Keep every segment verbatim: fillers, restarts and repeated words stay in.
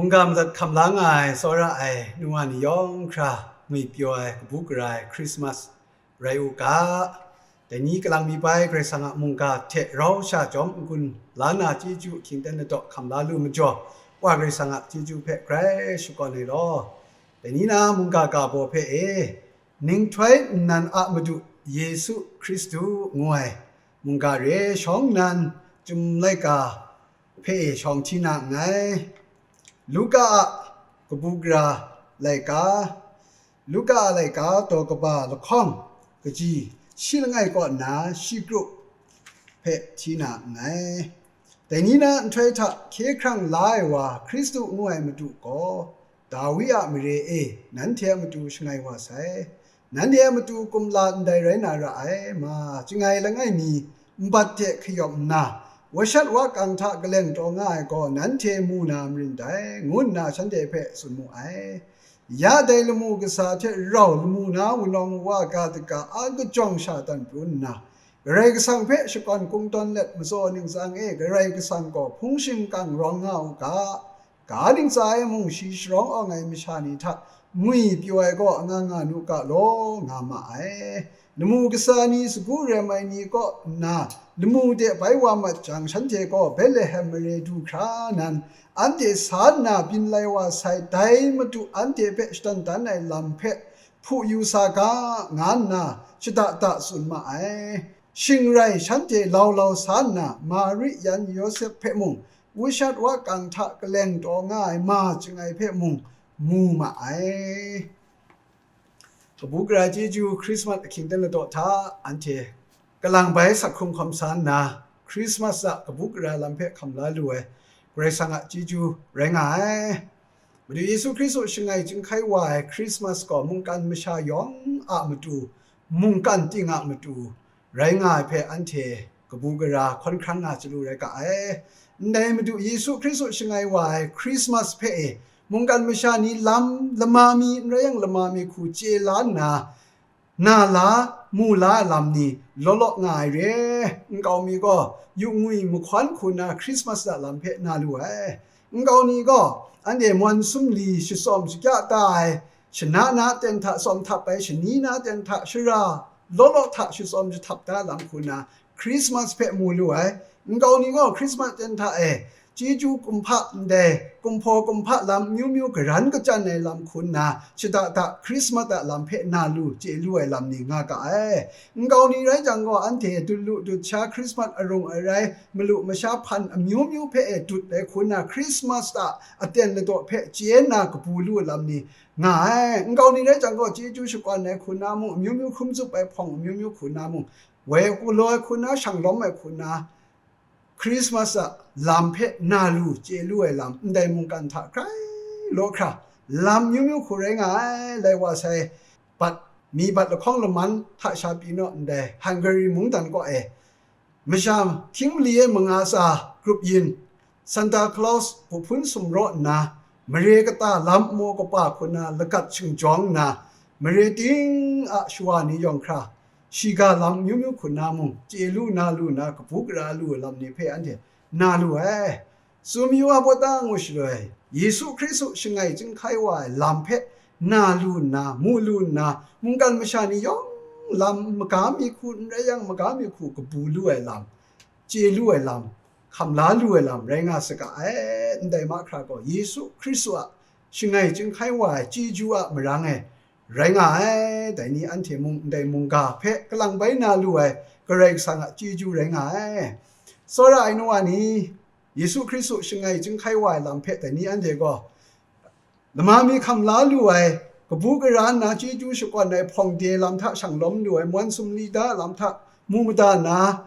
Mungga madat hkam la nga ai tsawra ai nu wa ni yawng hkra ngwi pyaw ai kabu gara ai Christmas rai u ga. Dai ni kalang mi bai Karai Kasang a mungga hte rau sha jawm n-gun la na chyeju ahkying ten ladaw hkam la lu majaw, Wa Karai Kasang a chyeju hpe grai shakawn ai law. Dai ni na mungga ga baw hpe e, ninghtoi nnan a Madu Yesu Hkristu ngu ai mungga re shawng nnan, Chyum laika hpe e shawng hti na nngai. Luka a kabu gara laika, Luka a laika daw kaba lahkawng kaji shi langai kaw nna shi kru hpe hti na nngai. Dai ni na nhtoi hta hkye hkrang la ai wa Hkristu ngu ai Madu gaw, Dawi a mare e nanhte a matu shangai wa sai. Nanhte a matu kumla ndai rai na ra ai, ma, chyangai langai mi nbat hte hkayawp nna, washat wakang hta kaleng taw nga ai gaw nanhte mu na marin dai, ngu nna shanhte hpe tsun mu ai. Ya dai lamu kasa hte rau lamu na wunawng wa ga daga a kajawng sha tan pru nna, Karai Kasang hpe shakawn kungdawn let matsaw ningtsang e, Karai Kasang gaw hpung shingkang rawng nga u ga, ga dingtsa e mung shi sharawng awng ai masha ni hta ngwi pyaw ai gaw anga nga nu ga law, nga ma ai. Lamu kasa ni sagu rem ai ni kaw nna lamu de bai wa mat jang, shanhte gaw Betlehem mare du hkra nan, anhte sa nna byin lai wa sai, dai Madu anhte hpe shadan dan ai lam hpe hpu yu sa ga, nga nna shada da tsun ma ai. Shing rai shanhte lau lau sa nna, Mari yan Yawsep hpe mung, wushat wakang hta kaleng taw nga ai ma chyangai hpe mung mu ma ai. Kabu gara chyeju Christmas ahkying ten ladaw hta anhte kalang bai sak hkrung hkawm sa nna, Christmas a kabu gara lam hpe hkam la lu ai Karai Kasang a chyeju rai nga ai. Madu Yesu Hkristu shangai chyinghkai wa ai Christmas gaw mungkan masha yawng a matu, mungkan ting a matu, rai nga ai hpe anhte kabu gara hkawn hkrang nga chyalu rai ga ai. Ndai Madu Yesu Hkristu shangai wa ai Christmas hpe e, mungkan masha ni lam lama mi n rai yang lama mi hku chye la nna, na la, mu la ai lam ni law law nga ai re. Nkau mi gaw yu ngwi mahkawn hku na Christmas a lam hpe na lu ai. Nkau ni gaw anhte mawn sumli shatsawm shakya ta ai, shana na ten hta tsawm htap ai, shani na ten hta shara law law hta shatsawm jahtap da lam hku na Christmas hpe mu lu ai. Nkau ni gaw Christmas ten hta e chyeju kumhpa ndai, kumhpaw kumhpa lam amyu myu garan kachyan ai lam hku nna, shada da Christmas a lam hpe na lu, chye lu ai lam ni nga ga ai. Nkau ni rai jang gaw, anhte dut lu dut sha Christmas arung arai, malu masha hpan amyu myu hpe e dut ai hku nna, Christmas a aten ladaw hpe chye nna kabu lu ai lam ni nga ai. Nkau ni rai jang gaw, chyeju shakawn ai hku nna mung, amyu myu hkrum zup ai hpawng amyu myu hku nna mung, woi galaw ai hku nna, shang lawm ai hku nna, Christmas a lam hpe na lu, chye lu ai lam, ndai mungkan hta grai law hkra, lam myu myu hku rai nga ai. Lai wa sai, bat, mi bat lahkawng laman hta sha pyi naw ndai, Hungary mungdan kaw e, masha hkying mali e manga tsa grup yin, Santa Claus hpun sumraw nna, mare kata lam maw kapa hku na lagat shingjawng nna, mare ting a shawa ni yawng hkra, shiga lam myu myu hku na mung, chye lu na lu na, kabu gara lu ai lam ni hpe anhte na lu ai. Tsun mayu a, pawta ngu shaloi, Yesu Hkristu shangai chyinghkai wa ai lam hpe na lu nna, mu lu nna, mungkan masha ni yawng lam maga mi hku n rai yang, maga mi hku kabu lu ai lam, chye lu ai lam, hkam la lu ai lam rai nga saga ai. Ndai mahkra gaw, Yesu Hkristu a shangai chyinghkai wa ai chyeju a marang e rai nga ai. Dai ni anhte mung ndai mungga hpe kalang bai na lu ai Karai Kasang a chyeju rai nga ai. Tsawra ai nu wa ni, Yesu Hkristu shangai chyinghkai wa ai lam hpe dai ni anhte gaw, lama mi hkam la lu ai, kabu gara nna chyeju shakawn ai hpawng de lam hta shang lawm lu ai, mawn sumli da lam hta mu mada na,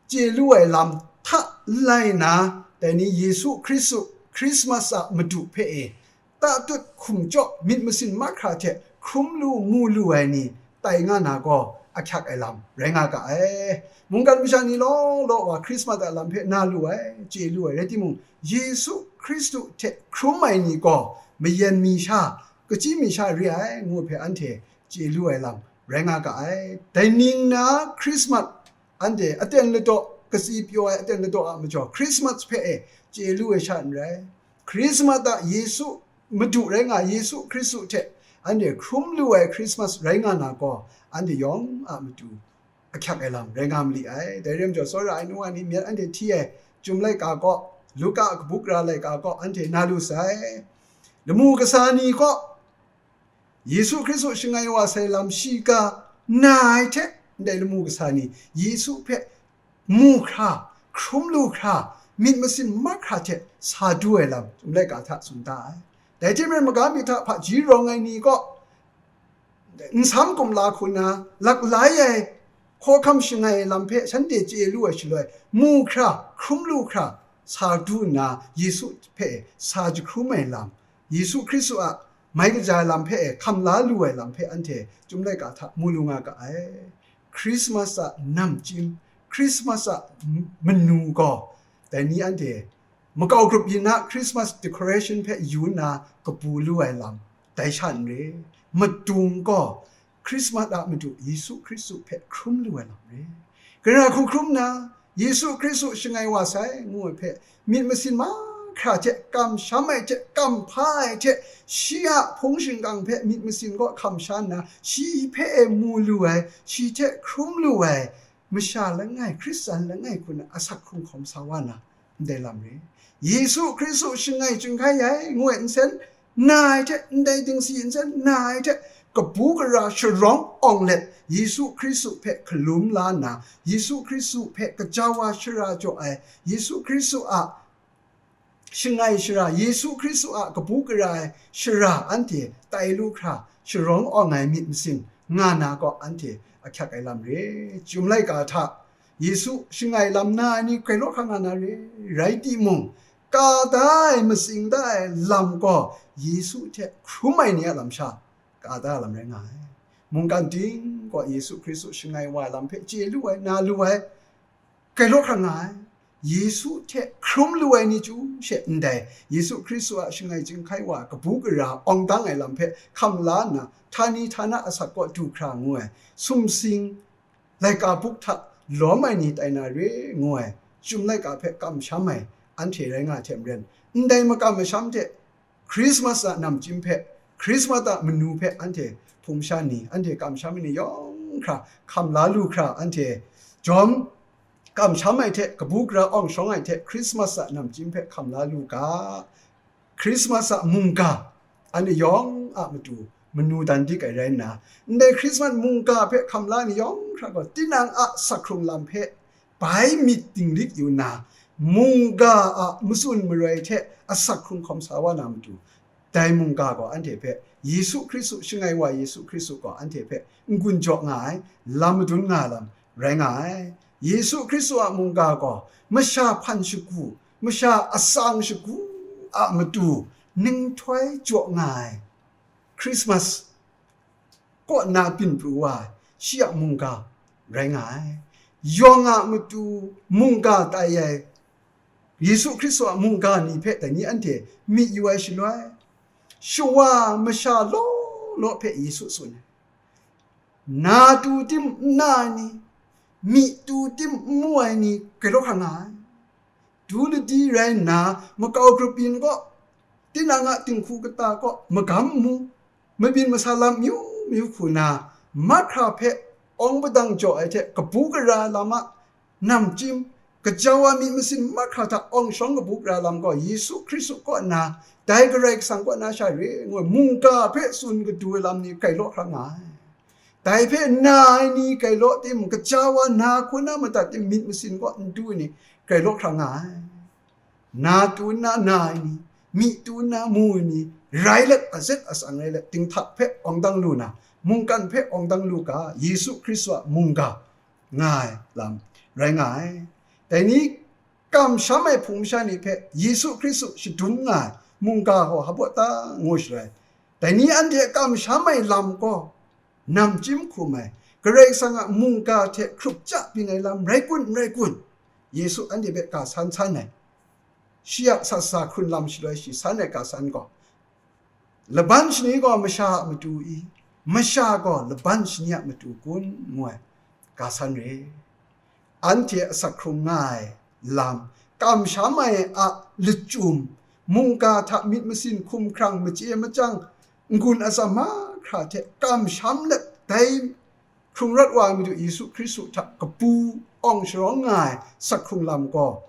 chye lu ai lam hta n lai na, dai ni Yesu Hkristu Christmas a Madu hpe e, tatut hkum chyaw myit masin mahkra hte hkrum lu mu lu ai ni tai nga na gaw, ahkyak ai lam rai nga ga ai. Mungkan masha ni law law wa Christmas a lam hpe na lu ai, chye lu ai, rai timung, Yesu Hkristu hte hkrum ai ni gaw mayen mi sha, kachyi mi sha re ai, ngu hpe anhte chye lu ai lam rai nga ga ai. Dai ning na Christmas, anhte aten ladaw, katsi pyaw ai aten ladaw a majaw, Christmas hpe e chye lu ai sha n rai. Hkrismat a Yesu, Madu rai nga Yesu Hkristu hte anhte hkrum lu ai Hkrismat rai nga na gaw, anhte yawng a matu ahkyak ai lam rai nga ma li ai. Dai rai majaw, tsawra ai nu wa ni myit anhte hti ai Chyum laika kaw, Luka a kabu gara laika kaw anhte na lu sai. Lamu kasa ni kaw, Yesu Hkristu shangai wa sai lam shiga na ai hte, ndai lamu kasa ni Yesu hpe mu hkra, hkrum lu hkra, myit masin mahkra hte sa du ai lam, Chyum laika hta tsun da ai. Dai hte maren, magam myit hta hpaji rawng ai ni kaw, nsam kumla hku na, laklai ai hkawhkam shangai ai lam hpe shanhte chye lu ai shaloi, mu hkra, hkrum lu hkra, sa du nna, Yesu hpe sa jahkrum ai lam, Yesu Hkristu a mai kaja ai lam hpe hkam la lu ai lam hpe anhte Chyum laika hta mu lu nga ga ai. Hkrismas a namchyim, Hkrismas a manu gaw, dai ni anhte makau grup yin na Christmas decoration hpe yu nna kabu lu ai lam, dai sha n re. Madung gaw, Hkrismat a Madu Yesu Hkristu hpe hkrum lu ai lam re. Gara hku hkrum na, Yesu Hkristu shangai wa sai, ngu ai hpe, myit masin mahkra hte kamsham ai hte, kamhpa ai hte, shi a hpung shingkang hpe myit masin kaw hkam sha nna, shi hpe e mu lu ai, shi hte hkrum lu ai, masha langai, Hkristan langai hku na asak hkrung hkawm sa wa na, ndai lam re. Yesu Hkristu shangai chyinghkai ai, ngu ai nsen, na ai hte, ndai dingsi nsen, na ai hte, kabu gara sharawng awng let, Yesu Hkristu hpe hkalum la nna, Yesu Hkristu hpe kaja wa shara jaw ai, Yesu Hkristu a shangai shara, Yesu Hkristu a kabu gara ai shara anhte tai lu hkra, sharawng awng ai myit masin nga na kaw anhte ahkyak ai lam re. Chyum laika hta Yesu shangai lam na ai ni grai law hkra nga na re, rai timung, ka da ai, matsing da ai lam gaw Yesu hte hkrum ai ni a lam sha ka da ai lam rai nga ai. Mungkan ting gaw Yesu Hkristu shangai wa ai lam hpe chye lu ai, na lu ai, grai law hkra nga ai. Yesu hte hkrum lu ai ni chyu she ndai, Yesu Hkristu a shangai chyinghkai wa kabu gara awng dang ai lam hpe hkam la nna, htani htana asak kaw du hkra ngu ai, sumsing, laika buk hta lawm ai ni tai na re, ngu ai, Chyum laika hpe kamsham ai anhte rai nga hte maren, ndai makam masham hte Hkrismas a namchyim hpe, Hkrismat a manu hpe anhte hpung sha ni, anhte kamsham ai ni yawng hkra hkam la lu hkra, anhte jawm kamsham ai hte, kabu gara awng shawng ai hte, Hkrismas a namchyim hpe hkam la lu ga. Hkrismas a mungga, anhte yawng a matu manu dan dik ai rai nna, ndai Hkrismas mungga hpe hkam la ai ni yawng hkra gaw, tinang a asak hkrung lam hpe bai myit dinglik yu nna, mungga a matsun maroi hte asak hkrung hkawm sa wa na matu, dai mungga gaw anhte hpe Yesu Hkristu, shangai wa Yesu Hkristu gaw anhte hpe n-gun jaw nga ai, lam madun nga ai lam rai nga ai. Yesu Hkristu a mungga gaw masha hpan shagu, masha atsang shagu a matu ninghtoi jaw nga ai, Hkrismas kaw nna byin pru wa ai, shi a mungga rai nga ai. Yawng a matu mungga tai ai Yesu Hkristu a mungga ni hpe dai ni anhte myit yu ai shaloi, shawa masha law law hpe Yesu tsun ai. Na tu tim n na ai ni, myi tu tim n mu ai ni grai law hkra nga ai. Du ladi rai nna, makau grup yin kaw, tinang a dinghku kata kaw magam mu, mabyin masa lam myu myu hku na, mahkra hpe awng padang jaw ai hte kabu gara lam a namchyim, kaja wa myit masin mahkra hta awng shawng kabu gara lam gaw Yesu Hkristu kaw nna, dai Karai Kasang kaw na sha re, ngu ai mungga hpe tsun kadu ai lam ni grai law hkra nga ai. Dai hpe na ai ni grai law tim, kaja wa na hku na madat tim, myit masin kaw n du ai ni grai law hkra nga ai. Na tu nna na ai ni, myi tu nna mu ai ni, rai let, azet atsang rai let, dinghtak hpe awng dang lu na, mungkan hpe awng dang lu ga, Yesu Hkristu a mungga nga ai lam rai nga ai. Dai ni kamsham ai hpung masha ni hpe Yesu Hkristu shadum nga ai mungga gaw hpa ta ngu shaloi, dai ni anhte kamsham ai lam gaw namchyim hkum ai, Karai Kasang a mungga hte hkrup ja byin ai lam rai kun, n rai kun, Yesu anhte hpe ga san san ai. Shi a sat sa hkrun lam shaloi shi san ai ga san gaw, laban shani gaw masha a matu i, masha gaw laban shani a matu kun, ngu ai ga san re. Anhte asak hkrung nga ai lam, kamsham ai a lachyum, mungga hta myit masin hkum hkrang machye machyang n-gun atsam mahkra hte kamsham let dai hkrung rawt wa ai Madu Yesu Hkristu hta kabu awng sharawng nga ai sak hkrung lam gaw,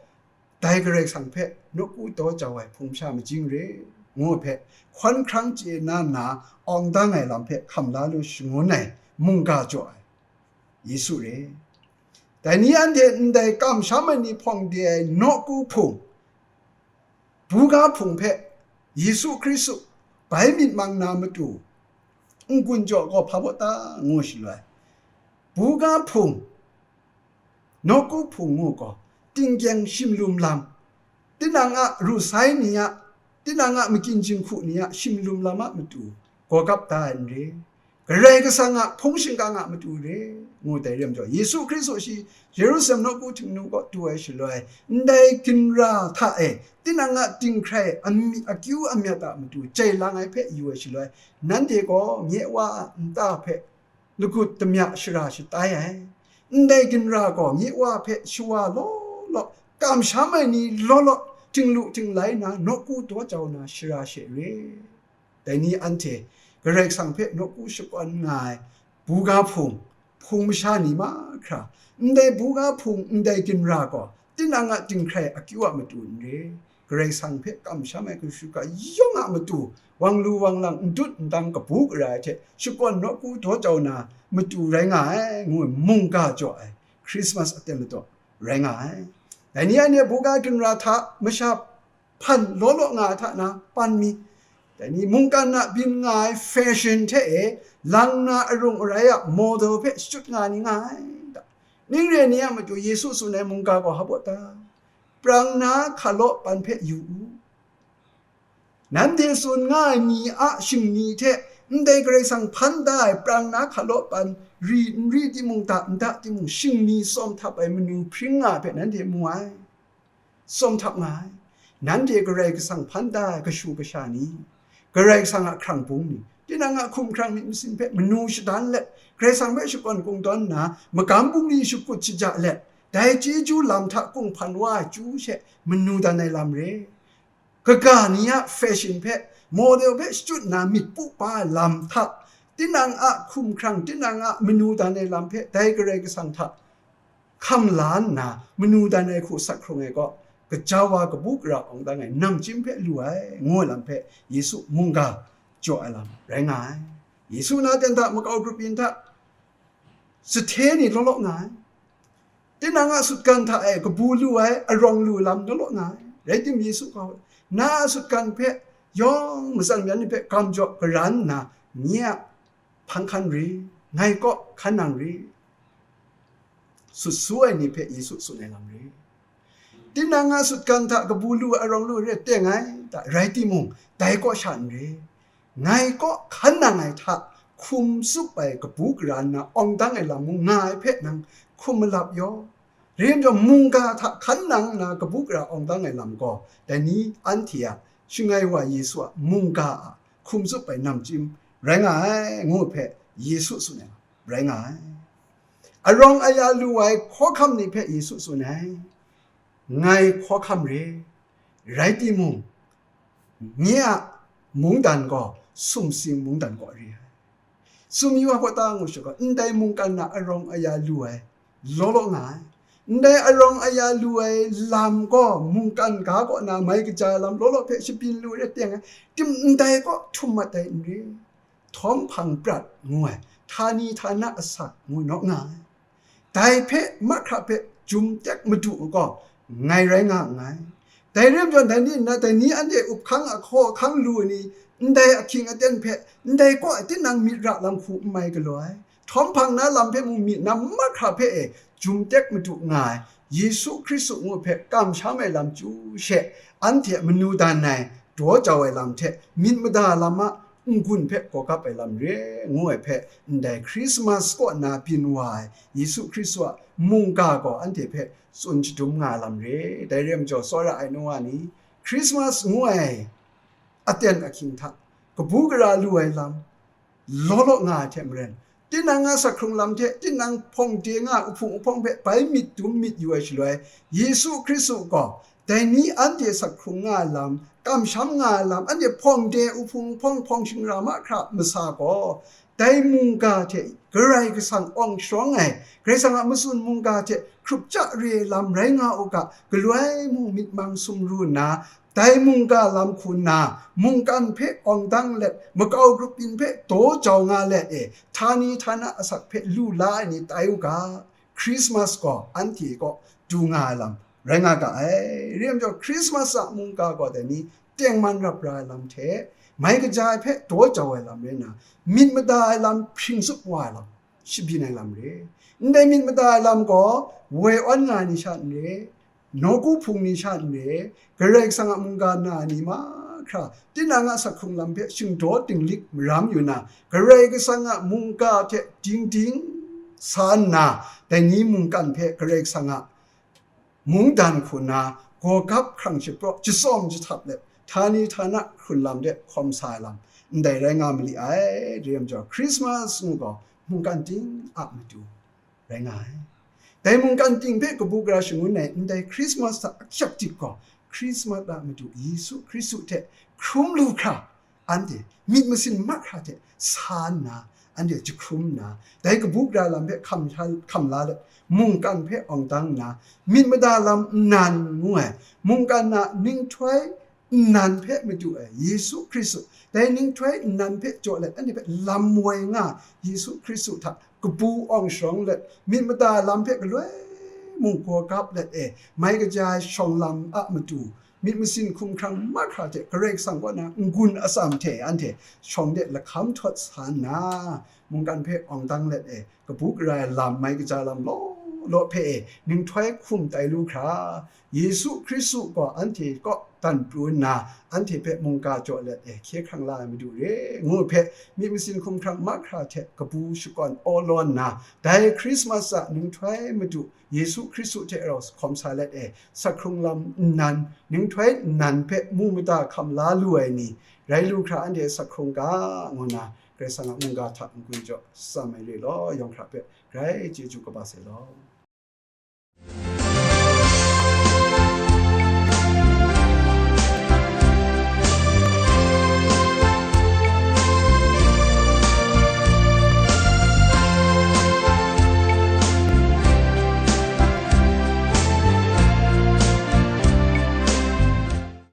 dai Karai Kasang hpe nawku daw jau ai hpung masha majing re, ngu hpe hkawn hkrang chye na nna awng dang ai lam hpe hkam la lu shangun ai mungga jaw ai Yesu re. Dai ni anhte ndai kamsham ai ni hpawng de ai nawku hpung, buga hpung hpe Yesu Hkristu bai myit mang na matu n-gun jaw gaw hpa baw ta ngu shaloi, buga hpung, nawku hpung ngu gaw, tinggyeng shimlum lam, tinang a ru sai ni a, tinang a makyin jinghku ni a shimlum lam a matu gaw gap da ai n re. Karai Kasang a hpung shingkang a matu re, ngu dai re majaw, Yesu Hkristu shi Jerusalem nawku htingnu kaw du ai shaloi, ndai ginra hta e tinang a dinghkrai amyi-, akyu amyat a matu jai lang ai hpe yu ai shaloi, nanhte gaw nye Wa a nta hpe lagut damya shara shatai ai. Ndai ginra gaw nye Wa hpe shawa law law, kamsham ai ni law law, htinglu htinglai na, nawku daw jau na shara she re. Dai ni anhte Karai Kasang hpe nawku shakawn nga ai buga hpung, hpung masha ni mahkra, ndai buga hpung, ndai ginra gaw tinang a dinghkrai akyu a matu n re, Karai Kasang hpe kamsham ai kashu kayawng a matu, wang lu wang lang, n dut n dang, kabu gara ai hte shakawn nawku daw jau na matu rai nga ai, ngu ai mungga jaw ai Christmas aten ladaw rai nga ai. Dai ni anhte buga ginra hta masha hpan law law nga ai hta na pan mi, dai ni mungkan a byin nga ai fashion hte e lang na arung arai a model hpe shachyut nga ni nga ai ta? Ning re ni a matu Yesu tsun ai mungga gaw hpa baw ta? Prang na hkalaw pan hpe yu u. Nanhte tsun nga ai ni a shingni hte ndai Karai Kasang hpan da ai prang na hkalaw pan ri n ri timung, da n da timung, shingni tsawm htap ai manu hpring nga ai hpe nanhte mu ai. Tsawm htap nga ai. Nanhte Karai Kasang hpan da ai kashu kasha ni, Karai Kasang a hkrang bung ni, tinang a hkum hkrang myit masin hpe manu shadan let, Karai Kasang hpe shakawn kungdawn nna, magam bungli shakut shaja let, dai chyeju lam hta kunghpan wa ai chyu she manu dan ai lam re. Kaga ni a fashion hpe, model hpe shachyut na myit pu pa ai lam hta, tinang a hkum hkrang, tinang a manu dan ai lam hpe dai Karai Kasang hta hkam la nna, manu dan ai hku sat hkrung ai gaw, gaja wa kabu gara awng dang ai namchyim hpe lu ai, ngu ai lam hpe Yesu mungga jaw ai lam rai nga ai. Yesu na ten hta makau grup yin hta, sahte ni law law nga ai. Tinang a sutgan hta e kabu lu ai, arawng lu lam law law nga ai. Rai tim, Yesu gaw, na a sutgan hpe yawng matsan myan ni hpe gam jaw garan nna, nye a hpang hkan ri, ngai kaw hkan nang ri, sut su ai ni hpe Yesu tsun ai lam ri. Tinang a sutgan hta kabu lu, arawng lu re teng ai ta, rai timung, dai kaw sha n re. Ngai kaw hkan nang ai hta hkum tsup ai kabu gara nna awng dang ai lam mung nga ai hpe nang hkum malap yaw. Rim jawm, mungga hta hkan nang nna kabu gara awng dang ai lam gaw, dai ni anhte a shangai wa Yesu a mungga a hkum tsup ai namchyim rai nga ai, ngu hpe Yesu tsun ai lam rai nga ai. Arawng aya lu ai hkawhkam ni hpe Yesu tsun ai, ngai hkawhkam re, rai timung, nye a mungdan gaw sumsing mungdan kaw re ai. Sumyu a hpawt ta ngu shaka, ndai mungkan na arawng aya lu ai law law nga ai. Ndai arawng aya lu ai lam gaw mungkan ga kaw na mai kaja lam law law hpe shabyin lu re teng ai. Tim ndai kaw htum mat ai n re. Htawm hpang prat ngu ai, htani htana asak ngu naw nga ai. Dai hpe mahkra hpe jum tek madu u gaw, ngai rai nga nngai. Dai rai majaw, dai ni nna, dai ni anhte up hkang ahkaw ahkang lu ai ni, ndai ahkying aten hpe, ndai kaw e tinang myit ra lam hku n mai galaw ai. Htawm hpang na lam hpe mung myit na mahkra hpe e jum tek madu nga ai, Yesu Hkristu ngu hpe kamsham ai lam chyu she, anhte manu dan ai, daw jau ai lam hte myit mada lam a n-gun hpe gaw gap ai lam re, ngu ai hpe, ndai Hkrismas kaw na byin wa ai Yesu Hkristu a mungga gaw anhte hpe tsun shadum nga ai lam re. Dai re majaw, tsawra ai nu wa ni, Hkrismas ngu ai aten ahkying hta kabu gara lu ai lam law law nga ai hte maren, tinang a sak hkrung lam hte tinang hpawng de nga ai uhpung uhpawng hpe bai myit dum myit yu ai shaloi, Yesu Hkristu gaw Dai ni anhte sak hkrung nga ai lam, kamsham nga ai lam, anhte hpawng de, uhpung hpawng, hpawng shingra mahkra masa gaw, dai mungga hte Karai Kasang awng sharawng ai, Karai Kasang a matsun mungga hte hkrup ja re ai lam rai nga u ga, galoi mung myit mang sumru nna, dai mungga lam hku nna, mungkan hpe awng dang let, makau grup byin hpe daw jau nga let e, htani htana asak hpe lu la ai ni tai u ga, Christmas gaw anhte kaw du nga ai lam rai nga ga ai. Re ai majaw, Christmas a mungga gaw dai ni tengman rap ra ai lam hte, mai kaja ai hpe daw jau ai lam rai nna, myit mada ai lam hpring tsup wa ai lam, shabyin ai lam re. Ndai myit mada ai lam gaw woi awn nga ai ni sha n re, nawku hpung ni sha n re, Karai Kasang a mungga na ai ni mahkra, tinang a sak hkrung lam hpe shingdaw dinglik maram yu na, Karai Kasang a mungga hte dingding sa nna, dai ni mungkan hpe Karai Kasang a mungdan hku na, gawgap hkrang shapraw, jatsawm jahtap let, htani htana hkrun lam de hkawm sa ai lam, ndai rai nga mali ai. Re ai majaw, Christmas ngu gaw mungkan ting a matu rai nga ai. Dai mungkan ting hpe kabu gara shangun ai ndai Christmas hta ahkyak dik gaw, Christmas a matu Yesu Hkristu hte hkrum lu hkra, anhte myit masin mahkra hte sa nna, anhte jahkrum nna, dai kabu gara lam hpe hkam hkam la let, mungkan hpe awng dang nna, myit mada lam nnan ngu ai, mungkan a ninghtoi nnan hpe madu ai Yesu Hkristu, dai ninghtoi nnan hpe jaw let, anhte hpe lam woi nga Yesu Hkristu hta kabu awng sharawng let, myit mada lam hpe galoi mung gawgap let e, mai kaja ai shawng lam a matu, myit masin hkumhkrang mahkra hte Karai Kasang kaw na n-gun atsam hte anhte shawng de lahkam htawt sa nna, mungkan hpe awng dang let e, kabu gara ai lam, mai kaja lam law law hpe e, ninghtoi hkum tai lu hkra, Yesu Hkristu gaw anhte kaw dan pru nna, anhte hpe mungga jaw let e, hkye hkrang la ai Madu re, ngu hpe, myit masin hkumhkrang mahkra hte kabu shakawn awlawn nna, dai Christmas a ninghtoi Madu Yesu Hkristu hte rau hkawm sa let e, sak hkrung lam nnan, ninghtoi nnan hpe mu mada hkam la lu ai ni rai lu hkra, anhte sak hkrung ga, ngu nna Karai Kasang a mungga hta n-gun jaw tsam ai re law, yawng hkra hpe grai chyeju kaba sai law.